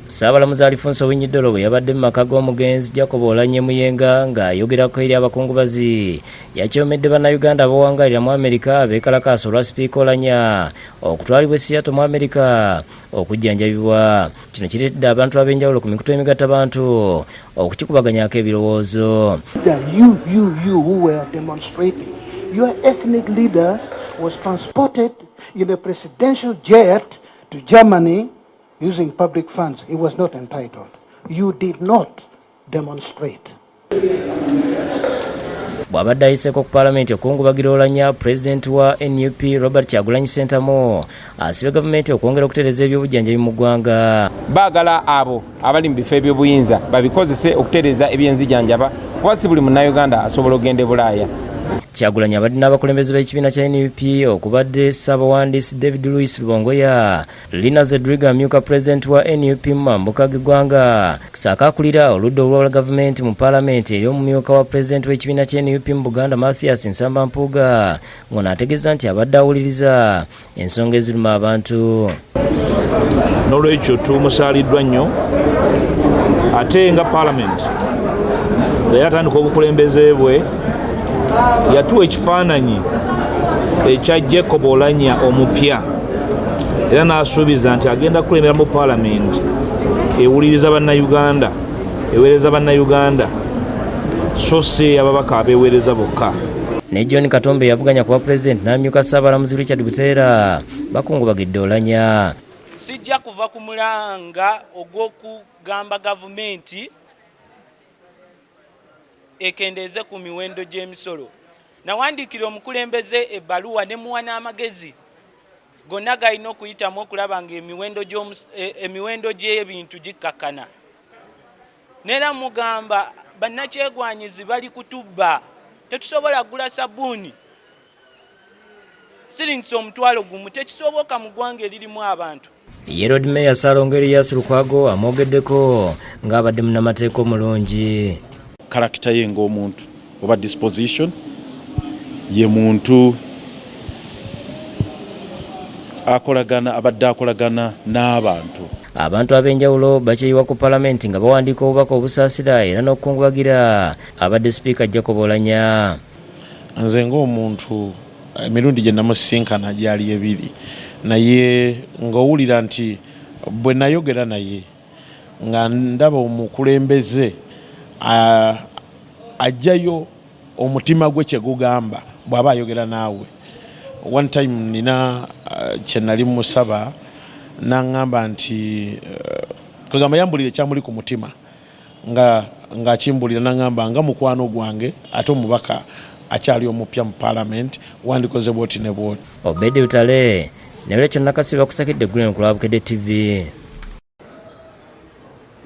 Ssaabalamuzi Alifonso Owiny-Dollo bwe yabadde mu maka g'omugenzi Jacob Oulanyah Muyenga ng'ayogerako eri abakungubazi, yakyomedde Bannayuganda abawangaalira mu Amerika abeekalakaasa olwa Sipiika Oulanyah okutwalibwa e Seattle mu Amerika okujjanjabibwa. Kino kireetedde abantu ab'enjawulo ku mikutu emigattabantu okukikubaganyaako ebirowoozo. You, you, you who were demonstrating, your ethnic leader was transported in a presidential jet to Germany using public funds. He was not entitled. You did not demonstrate. Bw'abadde ayiseeko ku Paalamenti okukungubagira Oulanyah, Pulezidenti wa NUP Robert Kyagulanyi Ssentamu asibye gavumenti okwongera okutereeza ebyobujjanjabi mu ggwanga. Baagala abo abali mu bifo ebyobuyinza babikozese okutereeza ebyenzijanjaba, kuba si buli Munnayuganda asobola okugenda e Bulaaya. Kyagulanyi abadde n'abakulembeze b'ekibiina kya NUP okubadde Ssaabawandiisi David Louis Lubongoya, Lina Zedriga amyuka pulezidenti wa NUP mu mambuka g'eggwanga, ssaako akulira oludda olwa gavumenti mu Paalamenti eri omumyuka wa pulezidenti w'ekibiina kya NUP mu Buganda Mathias Nsamba Mpuuga, ng'ono ategeeza nti abadde awuliriza ensonga eziruma abantu. N'olwekyo tumusaaliddwa nnyo, ate nga Paalamenti nga yatandika obukulembeze bwe, yatuwa ekifaananyi ekya Jacob Oulanyah omupya, era n'asuubiza nti agenda kukulembera mu Paalamenti ewuliriza Bannayuganda, eweereza Bannayuganda, so si ababaka abeeweereza bokka. Ne John Katombe yavuganya kuba pulezidenti n'amyuka Ssaabalamuzi Richard Buteera bakungubagidde Oulanyah. Sijja kuva ku mulanga ogw'okugamba gavumenti ekendeeze ku miwendo gy'emisolo. Nawandiikira omukulembeze ebbaluwa ne muwa n'amagezi gonna galina okuyitamu okulaba nga emiwendo gy'ebintu gikkakkana. Neera mugamba bannakyegwanyizi bali kutubba, tetusobola kugula sabbuuni siringisa 10,000, tekisoboka mu ggwanga eririmu abantu. Ye Lord Mayor Ssalongo Erias Lukwago amwogeddeko ng'abadde munnamateeka omulungi. Character ye ng'omuntu oba disposition ye, muntu akolagana, abadde akolagana n'abantu. Abantu ab'enjawulo bakyeyiwa ku Palamenti nga bawandiika obubaka obusaasira era n'okukungubagira abadde Sipiika Jacob Oulanyah. Nze ng'omuntu, emirundi gye namusisinkana gyali ebiri, naye ng'owulira nti bwe nayogera naye nga ndaba omukulembeze ajjayo omutima gwe kye gugamba bw'aba ayogera naawe. One time nina kye nali musaba, naŋŋamba nti kagamba yambulira ekyamuli ku mutima nga ng'akimbulira, naŋŋamba nga mukwano gwange ate omubaka akyali omupya mu Parliament, wandikoze bwoti ne bwoti. Obedi Lutale ne Rachel Nakasiba kusakidde eggulire ku lwa Bukedde TV.